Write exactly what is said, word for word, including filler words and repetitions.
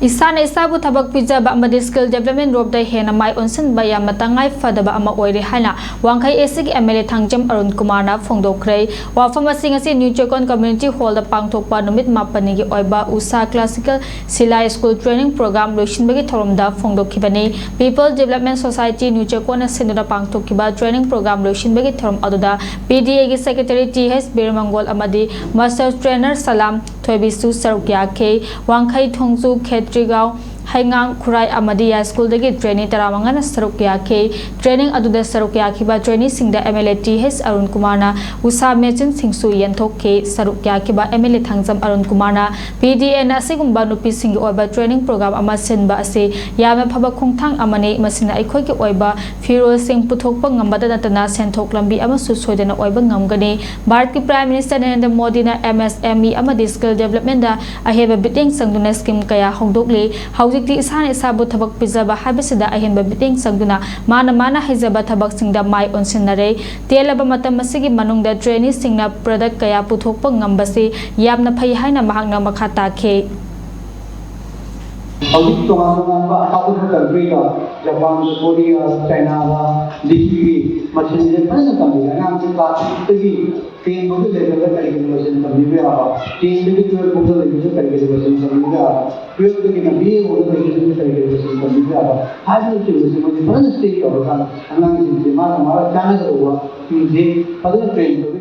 ꯏꯁꯥꯅ ꯏꯁꯥꯕꯨ ꯊꯕꯛ ꯄꯤꯖꯕ ꯑꯃꯗꯤ skill development ꯔꯣꯝꯗ ꯍꯦꯟꯅ ꯃꯥꯏ ꯑꯣꯟꯁꯤꯟꯕ ꯌꯥꯝꯅ ꯇꯉꯥꯏ ꯐꯗꯕ ꯑꯃ ꯑꯣꯏꯔꯦ ꯍꯥꯏꯅ ꯋꯥꯡꯈꯩ A C ꯒꯤ M L A Thangjam Arun ꯀꯨꯃꯥꯔꯅ ꯐꯣꯡꯗꯣꯛꯈ꯭ꯔꯦ꯫ ꯋꯥꯐꯝ ꯑꯁꯤ ꯉꯁꯤ ꯅ꯭ꯌꯨ ꯆꯦꯀꯣꯟ ꯀꯝꯃ꯭ꯌꯨꯅꯤꯇꯤ ꯍꯣꯜꯗ ꯄꯥꯡꯊꯣꯛꯄ ꯅꯨꯃꯤꯠ ꯃꯥꯄꯟꯅꯤꯒꯤ ꯑꯣꯏꯕ ꯎꯁꯥ ꯀ꯭ꯂꯥꯁꯤꯀꯦꯜ ꯁꯤꯂꯥꯏ ꯁ꯭ꯀꯨꯜ ꯇ꯭ꯔꯦꯅꯤꯡ ꯄ꯭ꯔꯣꯒ꯭ꯔꯥꯝ ꯂꯣꯏꯁꯤꯟꯕꯒꯤ ꯊꯧꯔꯝꯗ ꯐꯣꯡꯗꯣꯛꯈꯤꯕꯅꯤ꯫ ꯄꯤꯄꯜ ꯗꯤꯕꯦꯂꯞꯃꯦꯟ ꯁꯣꯁꯥꯏꯇꯤ ꯅ꯭ꯌꯨ ꯆꯦꯀꯣꯟꯅ ꯁꯤꯟꯗꯨꯅ ꯄꯥꯡꯊꯣꯛꯈꯤꯕ ꯇ꯭ꯔꯦꯅꯤꯡ ꯄ꯭ꯔꯣꯒ꯭ꯔꯥꯝ ꯂꯣꯏꯁꯤꯟꯕꯒꯤ ꯊꯧꯔꯝ ꯑꯗꯨꯗ P D A ꯒꯤ ꯁꯦꯀ꯭ꯔꯦꯇꯔꯤ ꯇꯤ ꯑꯩꯆ ꯕꯤꯔꯃꯪꯒꯣꯜ ꯑꯃꯗꯤ ꯃꯥꯁꯇꯔ ꯇ꯭ꯔꯦꯅꯔ ꯁꯂꯥꯝ ꯊꯣꯏꯕꯤꯁꯨ ꯁꯔꯨꯛ ꯌꯥꯈꯤ꯫ ꯋꯥꯡꯈꯩ ꯊꯣꯡꯖꯨ ꯈꯦꯇ꯭ꯔꯤꯒꯥꯎ ꯍꯩꯉꯥꯡ ꯈꯨꯔꯥꯏ ꯑꯃꯗꯤ ꯌꯥꯏꯁ꯭ꯀꯨꯜꯗꯒꯤ ꯇ꯭ꯔꯦꯅꯤ ꯇꯔꯥꯃꯉꯥꯅ ꯁꯔꯨꯛ ꯌꯥꯈꯤ꯫ ꯇ꯭ꯔꯦꯅꯤꯡ ꯑꯗꯨꯗ ꯁꯔꯨꯛ ꯌꯥꯈꯤꯕ ꯇ꯭ꯔꯦꯅꯤꯁꯤꯡꯗ M L A T H Arun ꯀꯨꯃꯥꯔꯅ ꯎꯁꯥ ꯃꯦꯆꯤꯟꯁꯤꯡꯁꯨ ꯌꯦꯟꯊꯣꯛꯈꯤ꯫ ꯁꯔꯨꯛ ꯌꯥꯈꯤꯕ M L A Thangjam Arun ꯀꯨꯃꯥꯔꯅ P D A ꯅ ꯑꯁꯤꯒꯨꯝꯕ ꯅꯨꯄꯤꯁꯤꯡꯒꯤ ꯑꯣꯏꯕ ꯇ꯭ꯔꯦꯅꯤꯡ ꯄ꯭ꯔꯣꯒ꯭ꯔꯥꯝ ꯑꯃ ꯁꯤꯟꯕ ꯑꯁꯤ ꯌꯥꯝꯅ ꯐꯕ ꯈꯣꯡꯊꯥꯡ ꯑꯃꯅꯤ꯫ ꯃꯁꯤꯅ ꯑꯩꯈꯣꯏꯒꯤ ꯑꯣꯏꯕ ꯐꯤꯔꯣꯜꯁꯤꯡ ꯄꯨꯊꯣꯛꯄ ꯉꯝꯕꯇ ꯅꯠꯇꯅ ꯁꯦꯟꯊꯣꯛ ꯂꯝꯕꯤ ꯑꯃꯁꯨ ꯁꯣꯏꯗꯅ ꯑꯣꯏꯕ ꯉꯝꯒꯅꯤ꯫ ꯚꯥꯔꯠꯀꯤ Prime Minister ꯅꯔꯦꯟꯗ꯭ꯔ ꯃꯣꯗꯤꯅ M S M E ꯑꯃꯗꯤ skill development ꯗ ꯑꯍꯦꯟꯕ ꯃꯤꯠꯌꯦꯡ ꯆꯪꯗꯨꯅ scheme ꯀꯌꯥ ꯍꯧꯗꯣꯛꯂꯤ꯫ ꯍꯧꯖꯤꯛꯇꯤ ꯏꯁꯥꯅ ꯏꯁꯥꯕꯨ ꯊꯕꯛ ꯄꯤꯖꯕ ꯍꯥꯏꯕꯁꯤꯗ ꯑꯍꯦꯟꯕ ꯃꯤꯠꯌꯦꯡ ꯆꯪꯗꯨꯅ ꯃꯥꯅ ꯃꯥꯅ ꯍꯩꯖꯕ ꯊꯕꯛꯁꯤꯡꯗ ꯃꯥꯏ ꯑꯣꯟꯁꯤꯟꯅꯔꯦ꯫ ꯇꯦꯜꯂꯕ ꯃꯇꯝ ꯑꯁꯤꯒꯤ ꯃꯅꯨꯡꯗ ꯇ꯭ꯔꯦꯅꯤꯁꯤꯡꯅ product ꯀꯌꯥ ꯄꯨꯊꯣꯛꯄ ꯉꯝꯕꯁꯤ ꯌꯥꯝꯅ ꯐꯩ ꯍꯥꯏꯅ ꯃꯍꯥꯛꯅ ꯃꯈꯥ ꯇꯥꯈꯤ꯫ ꯍꯧꯖꯤꯛ ꯇꯣꯉꯥꯟ ꯇꯣꯉꯥꯟꯕ ꯑꯇꯣꯞꯄ country ꯗ, ꯖꯄꯥꯟꯗ, ꯀꯣꯔꯤꯌꯥꯗ, ꯆꯥꯏꯅꯥꯗ, ꯗꯤꯒ꯭ꯔꯤꯒꯤ ꯃꯁꯤꯡꯁꯦ ꯐꯖꯅ ꯇꯝꯕꯤꯔꯦ꯫ ꯑꯉꯥꯡꯁꯦ class six ꯇꯒꯤ ten ꯐꯥꯎꯒꯤ level ꯗ ꯀꯔꯤ ꯀꯔꯤ ꯃꯁꯤꯡ ꯇꯝꯕꯤꯕ ꯌꯥꯕ, ten ꯗꯒꯤ twelve ꯐꯥꯎꯗ ꯂꯩꯕꯁꯦ ꯀꯔꯤ ꯀꯔꯤ ꯃꯁꯤꯡ ꯇꯝꯕꯤꯕ ꯌꯥꯕ, twelve ꯗꯒꯤꯅ B A ꯐꯥꯎꯗ ꯂꯩꯕꯁꯤꯡꯁꯦ ꯀꯔꯤ ꯀꯔꯤ ꯃꯁꯤꯡ ꯇꯝꯕꯤꯕ ꯌꯥꯕ ꯍꯥꯏꯕꯅꯆꯤꯡꯕꯁꯦ ꯃꯣꯏꯁꯦ ꯐꯖꯅ study ꯇꯧꯔꯀꯥꯟꯗ ꯑꯉꯥꯡꯁꯤꯡꯁꯦ ꯃꯥꯅ ꯃꯥꯅ ꯆꯥꯟꯅꯒꯗꯧꯕꯁꯤꯡꯁꯦ ꯐꯖꯅ train ꯇꯧꯕ